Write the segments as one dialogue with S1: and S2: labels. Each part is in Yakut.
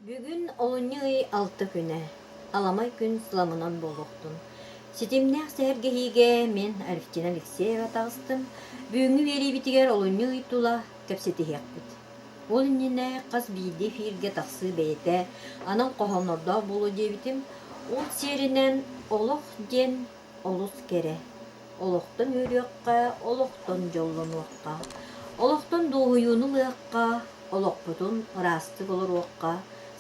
S1: Бүгүн олунньу ый алта күнэ, аламай күн сыламынан буолуохтун. Ситимнээх сэһэргэһиигэ мин Алевтина Алексеева таҕыстым. Бүгүҥҥү биэриибитигэр олунньу ый тула кэпсэтиһиэхпит. Ол иннинэ хас биирдии эфиргэ тахсыы бэйэтэ анал хоһооннордоох буолуо диэбитим. Ол сиэринэн олох диэн олус кэрэ. Олохтон үөрүөххэ, олохтон дьоллонуохха, олохтон дуоһуйууну ылыахха, олохпутун ыраастык олоруохха,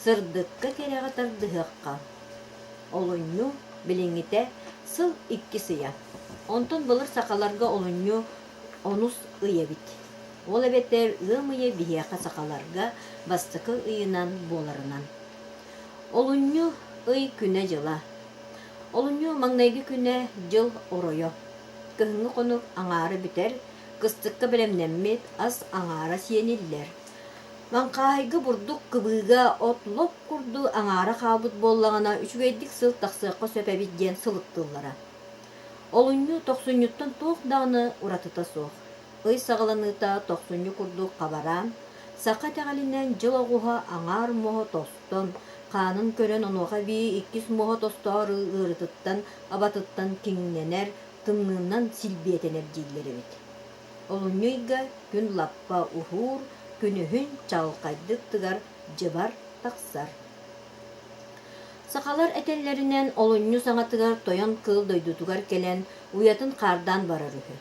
S1: сырдыкка кэрэҕэ тардыһыахха. Олунньу билиҥҥитэ сыл иккис ыйа. Онтон былыр сахаларга олунньу онус ый эбит. Ол эбэтэр ыам ыйа биһиэхэ сахаларга бастакы ыйынан буоларынан. Олунньу ый күнэ-дьыла. Олунньу маҥнайгы күнэ дьыл оройо. Кыһыҥҥы хонук аҥаара бүтэр, кыстыкка бэлэмнэммит ас аҥаара сиэниллэр. Маҥхааһайга бурдук кыбыыга от лоп курдук аҥаара хаалбыт буоллаҕына үчүгэйдик сыл тахсыахха сөп эбит диэн сылыктыыллара. Олунньу тохсунньуттан туох даҕаны уратыта суох. Ый саҕаланыыта тохсунньу курдук хабараан, саха итэҕэлинэн дьыл оҕуһа аҥаар муоһа тостон, хаанын көрөн онуоха эбии иккис муоһа тостоор ыарытыттан, абатыттан киҥнэнэр, тымныынан силбиэтэнэр дииллэр эбит. Олунньу ыйга күн лаппа уһуур, күнүһүн чаҕылхайдык тыгар дьыбар тахсар. Сахалар этэллэринэн, олунньу саҥатыгар тойон кыыл дойдутугар кэлэн уйатын хаардаан барар үһү.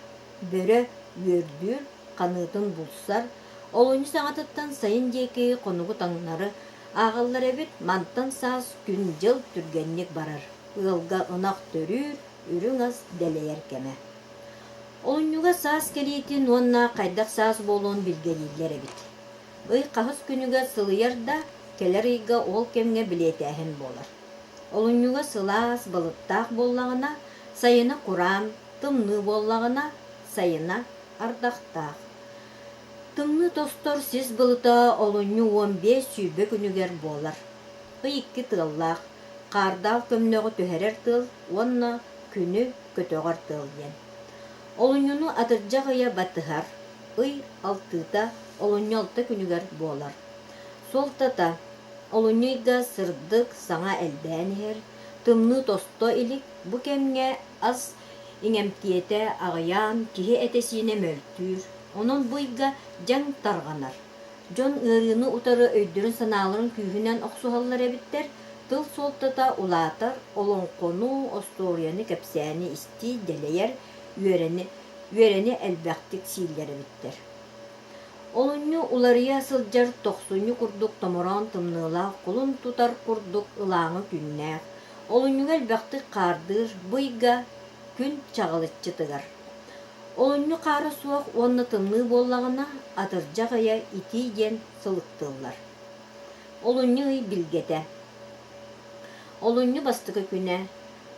S1: Бөрө үөрдүүр, ханыытын булсар, олунньу саҥатыттан сайын диэки хонугу таҥнары ааҕаллар эбит, мантан саас күн-дьыл түргэнник барар, ыалга ынах төрүүр, үрүҥ ас дэлэйэр кэмэ. Олунньуга саас кэлиитин уонна хайдах саас буолуон билгэлииллэр эбит. Ый хаһыс күнүгэр сылыйар да, кэлэр ыйга ол кэмҥэ билиэтээһин буолар. Олунньуга сылаас, былыттаах буоллаҕына, сайына кураан, тымныы буоллаҕына, сайына ардахтаах. Тымныы тостор сис былыта олунньу 15-20 күнүгэр буолар. Ый икки тыаллаах, хаардаах көмнөҕү түһэрэр тыал уонна күнү көтөҕөр тыал диэн. Олунньуну атырдьах ыйа батыһар, ый алтыыта олунньу алта күнүгэр буолар. Суолтата олунньу ыйга сырдык, саҥа элбээн иһэр, тымныы тосто илик, бу кэмҥэ ас иҥэмтиэтэ аҕыйаан, киһи этэ-сиинэ мөлтүүр, онон бу ыйга дьаҥ тарҕанар. Дьон ыарыыны утары өйдөрүн-санааларын күүһүнэн охсуһаллар эбиттэр, тыл суолтата улаатар, олоҥхону, остуоруйаны, кэпсээни истии дэлэйэр, үөрэни, үөрэни элбэхтик сииллэр эбиттэр. Олунньу уларыйа сылдьар тохсунньу курдук томороон тымныылаах кулун тутар курдук ылааҥы күннээх, олунньуга элбэхтик хаардыыр, бу ыйга күн чаҕылыччы тыгар. Олунньу хаара суох уонна тымныы буоллаҕына, атырдьах ыйа итии диэн сылыктыыллар. Олунньу ый билгэтэ. Олунньу бастакы күнэ.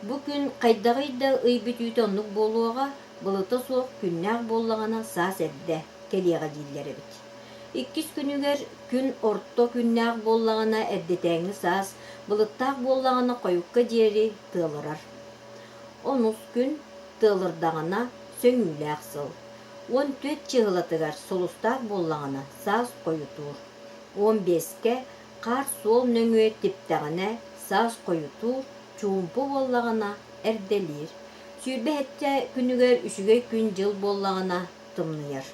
S1: Бу күн хайдаҕый да ый бүтүүтэ оннук буолуоҕа, былыта суох күннээх буоллаҕына саас эрдэ кэлиэҕэ дииллэр эбит. Иккис күнүгэр күн орто күннээх буоллаҕына эрдэтээҥҥи саас, былыттаах буоллаҕына хойукка диэри тыалырар. Онус күн тыалырдаҕына сөҥүүлээх сыл. 14 чыыһылатыгар сулустаах буоллаҕына саас хойутуур. 15-кэ хаар суол нөҥүө типтэҕинэ саас хойутуур, чуумпу буоллаҕына эрдэлиир. 27 күнүгэр үчүгэй күн-дьыл буоллаҕына тымныйар.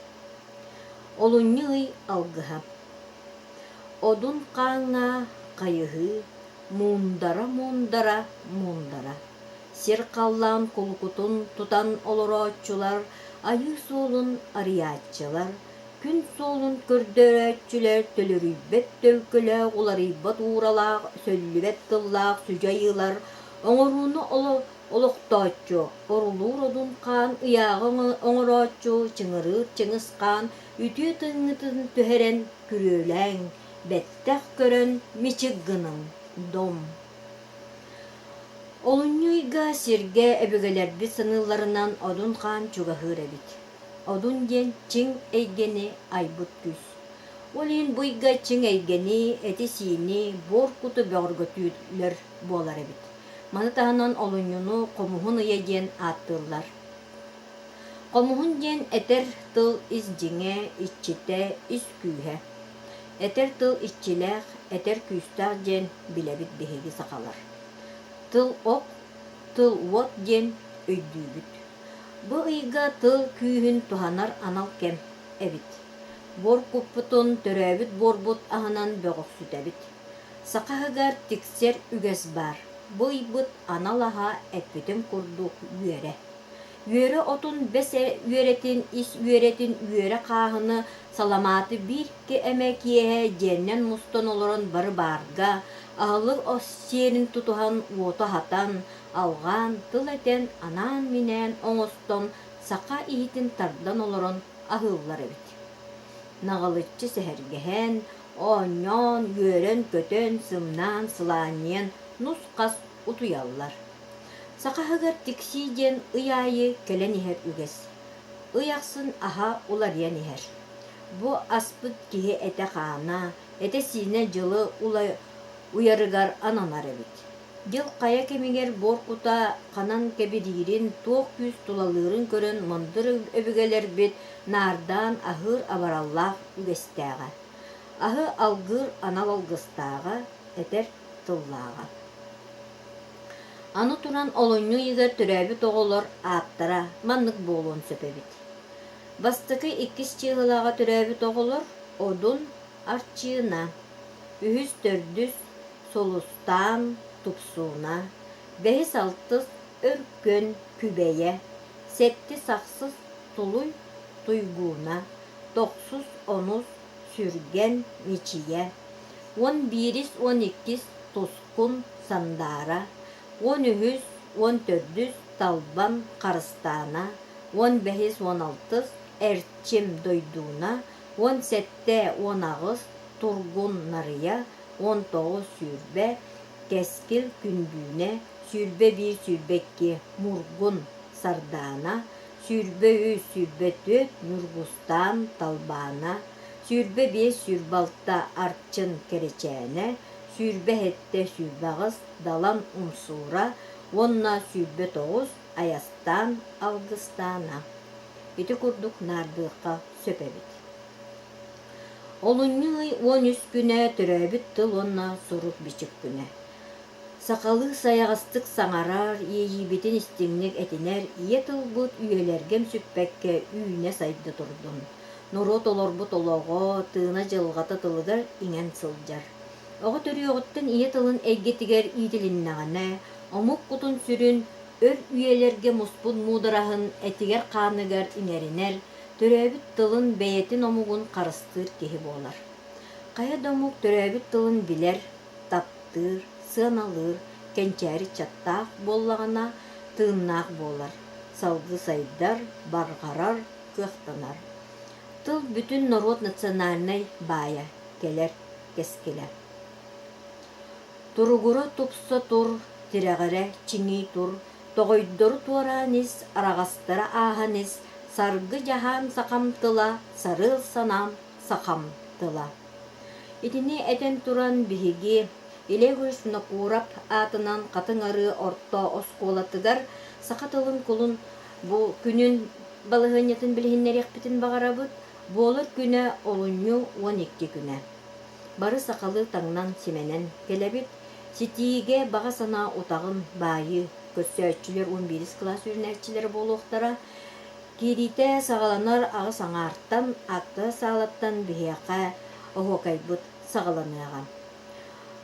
S1: Олунньу ый алгыһа. Одун хааҥҥа хайыһыы, муундара-муундара муундара. Сир-халлаан кулукутун тутан олорооччулар, айыы суолун арыйааччылар, күн суолун көрдөрөөччүлэр төлөрүйбэт төлкөлөөх, уларыйбат ууралаах, сөллүбэт тыллаах сүдьү айыылар оҥорууну олохтооччу, орулуур одун хаан ыйааҕы оҥорооччу, чыҥырыыр Чыҥыс хаан үтүө тыҥҥытын түһэрэн күрүөлээҥ, бэттэх көрөн мичик гыныҥ, дом. Олунньу ыйга сиргэ өбүгэлэрбит саныылларынан Одун хаан чугаһыыр эбит. Одун диэн чиҥ эйгэни айбыт күүс. Ол иһин бу ыйга чиҥ эйгэни, эти-сиини, буор куту бөҕөргөтүүлэр буолар эбит. Маны таһынан олунньуну хомуһун ыйа диэн ааттыыллар. Хомуһун диэн этэр тыл ис дьиҥэ, иччитэ, ис күүһэ. Этэр тыл иччилээх, этэр күүстээх диэн билэбит биһиги сахалар. Тыл ох, тыл уот диэн өйдүүбүт. Бу ыйга тыл күүһүн туһанар анал кэм эбит. Буор куппутун төрөөбүт буорбут аһынан бөҕөхсүтэбит. Саха аһыгар тиксэр үгэс баар. Бу ыйбыт анал аһа эппитим курдук үөрэ. Үөрэ отун бэс үөрэтин, ис үөрэтин үөрэ хааһыны, саламааты биир эмэ киэһэ дьиэннэн мустан олорон бары баарга, аһылык сиэрин тутуһан уоту аһатан, алҕаан, тыл этэн, анаан-минээн оҥостон саха иһитин тардан олорон аһыыллар эбит. Наҕылыччы сэһэргэһэн, оонньоон, үөрэн-көтөн, сымнаан, сылаанньыйан нус-хас утуйаллар. Саха аһыгар тиксии диэн ый аайы кэлэн иһэр үгэс. Ый ахсын аһа уларыйан иһэр. Бу аспыт киһи этэ-хаана, этэ-сиинэ дьылы уйарыгар ананар эбит. Дьыл хайа кэмигэр буор кута ханан кэбириирин, туох күүс тулалыырын көрөн мындыр өбүгэлэрбит наардаан аһыыр абараллаах үгэстээҕэ. Аһы алгыыр анал алгыстааҕа, этэр тыллааҕа. Аны туран олунньу ыйыгар төрөөбүт оҕолор ааттара маннык буолуон сөп эбит. Бастакы иккис чыыһылаҕа төрөөбүт оҕолор Одун, Арчыына, үһүс, төрдүс Сулустаан, Тупсууна, бэһис, алтыс Өркөн, Күбэйэ, сэттис, ахсыс Тулуй, Туйгууна, тохсус, онус Сүргэн, Мичийэ, 11-ис, 12-ис Тускун, Сандаара, 13-үс, 14-үс Талбан, Харыстаана, 15-ис, 16-ыс Эрчим, Дойдууна, 17, 18 Тургун, Нарыйа, 19, 20 Кэскил, Күндүүнэ, 21, 22 Мургун, Сардаана, 23, 24 Ньургустаан, Талбаана, 25, 26 Арчын, Кэрэчээнэ, 27, 28 Далан Умсуура уонна 29 Айастаан Алгыстаана. Ити курдук наардыахха сөп эбит. Олунньу ый 13 күнэ төрөөбүт тыл уонна сурук-бичик күнэ. Сахалыы сайаҕастык саҥарар, иэйиибитин истиҥник этинэр ийэ тылбыт үйэлэргэ сүппэккэ үүнэ-сайда турдун. Норуот олорбут олоҕо, тыына-дьылҕата тылыгар иҥэн сылдьар. Оҕо төрүөҕүттэн ийэ тылын эйгэтигэр иитилиннэҕинэ, омук кутун-сүрүн өр үйэлэргэ муспут муудараһын этигэр-хааныгар иҥэринэр, төрөөбүт тылын бэйэтин омугун харыстыыр киһи буолар. Хайа да омук төрөөбүт тылын билэр, таптыыр, сыаналыыр, кэнчээри ыччаттаах буоллаҕына, тыыннаах буолар, салгыы сайдар, барҕарар, кыахтанар. Тыл бүтүн норуот национальнай баайа, кэлэр кэскилэ. Туругура тупса тур, тирэҕирэ чиҥии тур, тоҕойдору туораан ис, араҕастара ааһан ис, саргы дьаһаан сахам тыла, сарыал санаам сахам тыла. Итини этэн туран биһиги Илегус Нокуров аатынан Хатыҥ Арыы орто оскуолатыгар саха тылын кулун бу күнүн балаһыанньатын билиһиннэриэхпитин баҕарабыт. Буолар күнэ олунньу 12 күнэ. Бары сахалыы таҥнан-симэнэн кэлэбит. Ситиигэ баҕа санаа утаҕын баайыы көрсөөччүлэр 11 кылаас үөрэнээччилэрэ буолуохтара. Киириитэ саҕаланар аҕыс аҥаартан акта саалаттан биһиэхэ оһуокайбыт саҕаланыаҕа.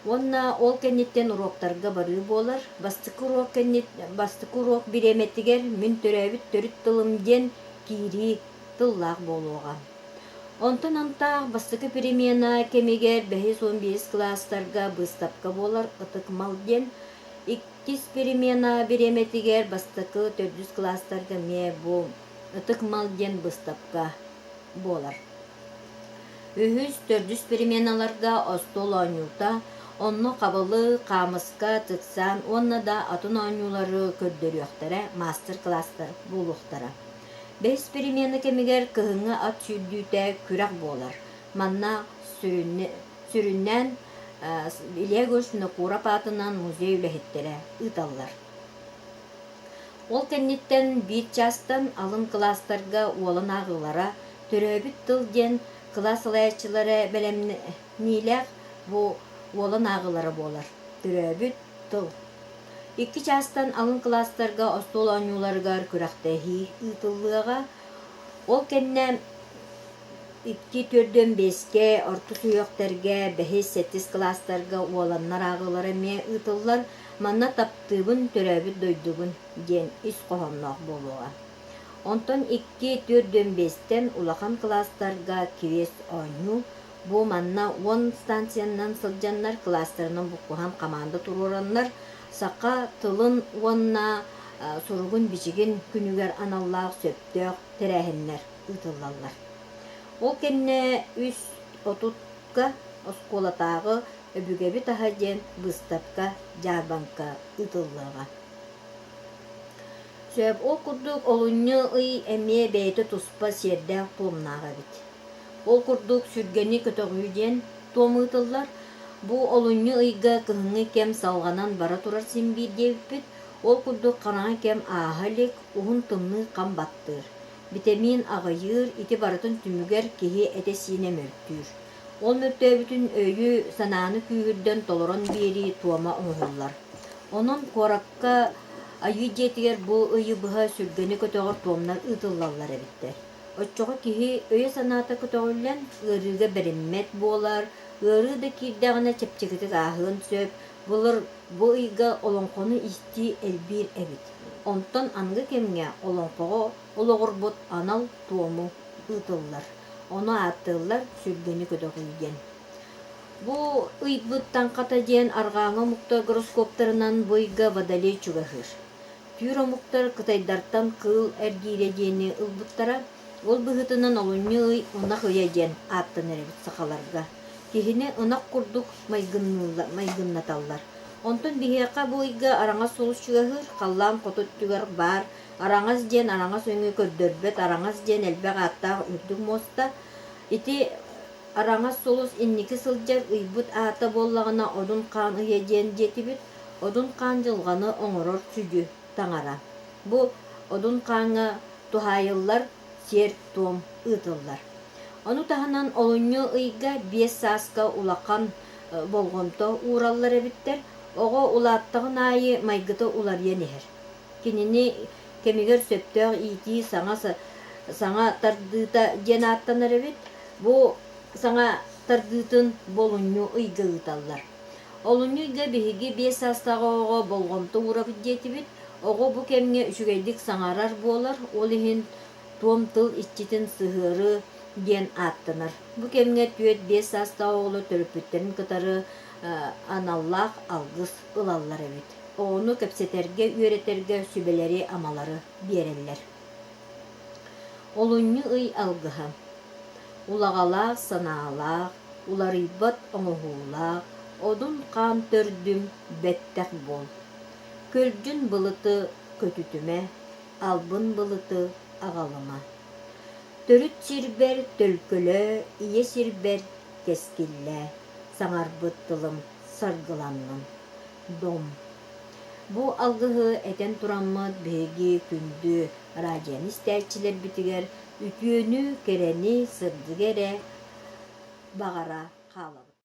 S1: Уонна ол кэнниттэн уруоктарга барыы буолар. Бастакы уруок кэннит бастакы уруок бириэмэтигэр мин төрөөбүт төрүт тылым диэн киирии тыллаах буолуоҕа. Онтон антах бастакы перемена кэмигэр бэһис 15 кылаастарга быыстапка буолар Ытык мал диэн Иккис перемена бириэмэтигэр бастакы төрдүс кылаастарга эмиэ бу Ытык мал диэн быыстапка буолар. Үһүс, төрдүс переменаларга остуол оонньуута, онно хабылы, хаамыска, тыксаан уонна да атын оонньуулары көрдөрүөхтэрэ, маастар-кылаастар буолуохтара. Бэһис перемена кэмигэр кыһыҥҥы ат сүүрдүүтэ күрэх буолар. Манна сүрүннээн Илья Егорович Винокуров аатынан музей үлэһиттэрэ ыыталлар. Ол кэнниттэн биир чаастан алын кылаастарга уолан ааҕыылара, Төрөөбүт тыл диэн кылаас салайааччылара бэлэмниилээх бу уолан ааҕыылара буолар. Төрөөбүт тыл. Икки чаастан алын кылаастарга остуол оонньууларыгар күрэхтэһии ыытыллыаҕа. Ол кэннэ икки төрдүөн биэскэ, орто сүһүөхтэргэ, бэһис, сэттис кылаастарга уоланнар ааҕыылара эмиэ ыытыллар. Манна таптыыбын, төрөөбүт дойдубун диэн ис хоһоонноох буолуоҕа. Онтон икки төрдүөн биэстэн улахан кылаастарга квест оонньуу, бу манна 10 станциянан сылдьаннар кылаастарынан буккуһан хамаанда туруораннар саха тылын уонна суругун-бичигин күнүгэр аналлаах сөптөөх тэрээһиннэр ыытыллаллар. Ол кэннэ үс отутка оскуолатааҕы Өбүгэбит аһа диэн быыстапка-дьаарбаҥка ыытыллыаҕа. Сөп, ол курдук олунньу ый эмиэ бэйэтэ туспа сиэрдээх-туомнаах эбит. Ол курдук сүргэни көтөҕүү диэн туом ыытыллар. Бу олунньу ыйга кыһыҥҥы кэм салҕанан бара турар син биир диэбиппит. Ол курдук хараҥа кэм ааһа илик, уһун тымныы хам баттыыр. Битэмиин аҕыйыыр, ити барытын түмүгэр киһи этэ-сиинэ мөлтүүр. Ол мөлтөөбүтүн өйү, санааны күүһүрдэн толорон биэрии туома оҥоһуллар. Онон куоракка Айыы дьиэтигэр бу ыйы быһа сүргэни көтөҕөр туомнар ыытыллаллар эбиттэр. Оччоҕо киһи өйө-санаата көтөҕүллэн, ыарыыга бэриммэт буолар, ыарыы да киирдэҕинэ чэпчэкитик ааһыан сөп, былыр бу ыйга олоҥхону истии элбиир эбит. Онтон аныгы кэмҥэ олоҥхоҕо олоҕурбут анал туому ыытыллар. Ону ааттыыллар сүргэни көтөҕүү диэн. Бу ыйбыт таҥхата диэн арҕааҥы омуктар гороскоптарынан бу ыйга водолей чугаһыыр. Түүр омуктар кытайдартан кыыл эргиирэ диэни ылбыттара. Ол быһыытынан олунньу ый ынах ыйа диэн ааттанар эбит сахаларга. Киһини ынах курдук майгыннаталлар. Онтон биһиэхэ бу ыйга араҥас сулус чугаһыыр, халлаан хоту өттүгэр баар араҥас диэн араҥас өҥү көрдөрбөт араҥас диэн элбэх ааттаах үрдүк муоста. Ити араҥас сулус инники сылдьар ыйбыт аата буоллаҕына Одун Хаан ыйа диэн диэтибит. Одун Хаан дьылҕаны оҥорор сүдү таҥара. Бу Одун Хааҥҥа туһаайыллар сиэр-туом ыытыллар. Ону таһынан олунньу ыйга 5 сааска улахан болҕомто уураллар эбиттэр. Оҕо улааттаҕын аайы майгыта уларыйан иһэр. Кинини кэмигэр сөптөөх иитии саҥа саҥа тардыыта диэн ааттанар эбит. Бу саҥа тардыытын болунньу ыйга ыыталлар. Олунньу ыйга биһиги 5 саастаах оҕоҕо болҕомто уурабыт диэтибит. Оҕо бу кэмҥэ үчүгэйдик саҥарар буолар, ол иһин туом тыл иччитин сыһыары диэн ааттанар. Бу кэмҥэ 4-5 саастаах оҕолор төрөппүттэрин кытары аналлаах алгыс ылаллар эбит. Оҕону кэпсэтэргэ, үөрэтэргэ сүбэлэри-амалары биэрэллэр. Олунньу ый алгыһа. Улаҕалаах санаалаах, уларыйбат оҥоһуулаах, одун хаан төрдүм бэттэх буол. Көлдьүн былыты көтүтүмэ, албын былыты аҕалыма. Төрүт сирбэр төлкөлөө, ийэ сирбэр кэскиллээ, саҥарбыт тылым саргыланнын. Дом. Бу алгыһы этэн тураммыт биһиги күндү радионы истээччилэрбитигэр үтүөнү, кэрэни, сырдыгы эрэ баҕара хаалабыт.